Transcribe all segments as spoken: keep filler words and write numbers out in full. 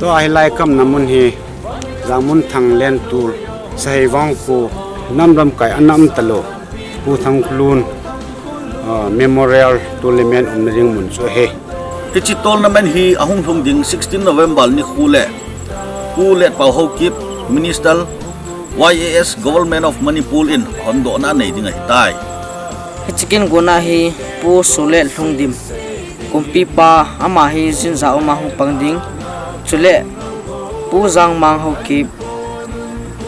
Tua hilai kamna mun hi Jangmun Thang Lentul, Sahei Vangkho, nam lamkai ana um talou, Pu Thangkholun, ah, Memorial Tournament umna ding mun chu ahi. Hiche tournament hi ahung lhung ding sixteen November nikho le Pu Letpao Haokip, Minister, Y A S, Government of Manipur in hondohna anei ding ahitai. Hiche kingotna hi Pu Solet Lhungdim, kumpipa, ama hi jinja uma hung pang ding. Chule Pu Jangmang Haokip,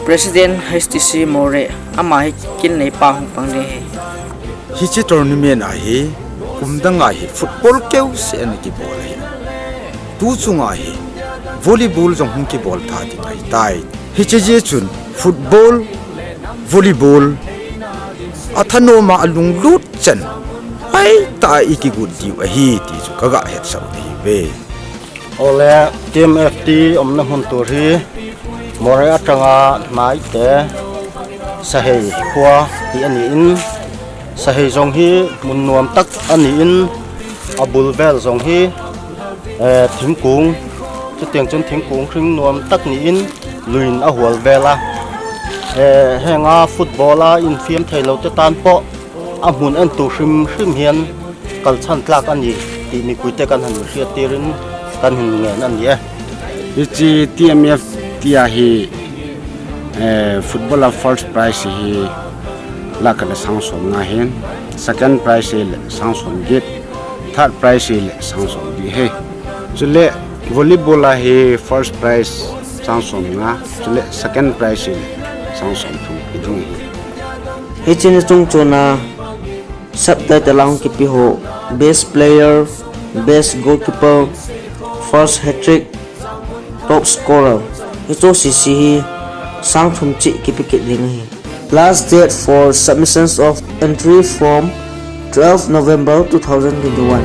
President H T C Moreh, ama hi kin neipa hung pang ding ahi. Hiche tournament a hi, kum dang a hi football keuseh ana kibol ahi. Tu chung a hi volleyball jong hung kibol tha ding ahitai. Hiche jeh chun football, volleyball, athanoma alunglut chan, hoitah a ikigot diu ahi ti chu kaga hetsah u ahiuve. Ole, T M F T umna mun tur hi Moreh atanga Naite Sahei khoa hi ahin, Sahei jong hi mun nuam tak ahin, abul vel jong hi, eh, thingkung, chuteng chun thingkung hring nuam tak niin luiin ahual vel a. Eh, henga football a infiam thei lou te tan poh, amun entu hrim hrim hian kalchan tlak ani ti mipuite kan han hriat tirin kan hin ngen ani e. Hiche T M F T a hi, eh, football a first prize hi lakh khat le sang som nga ahin, second prize hi le sang som get, third prize hi le sang som get ahi. Chule volleyball a hi first prize sang som nga, chule second prize hi le sang som thum hiding ahi. Hiche ni chungchon a subtitle a hung kipe ho, best player, best goalkeeper, first hat-trick, top scorer, hiche jouse hi sang thum cheh kipe kit ding ahi. Last date for submissions of entry form, twelve November two thousand twenty-one.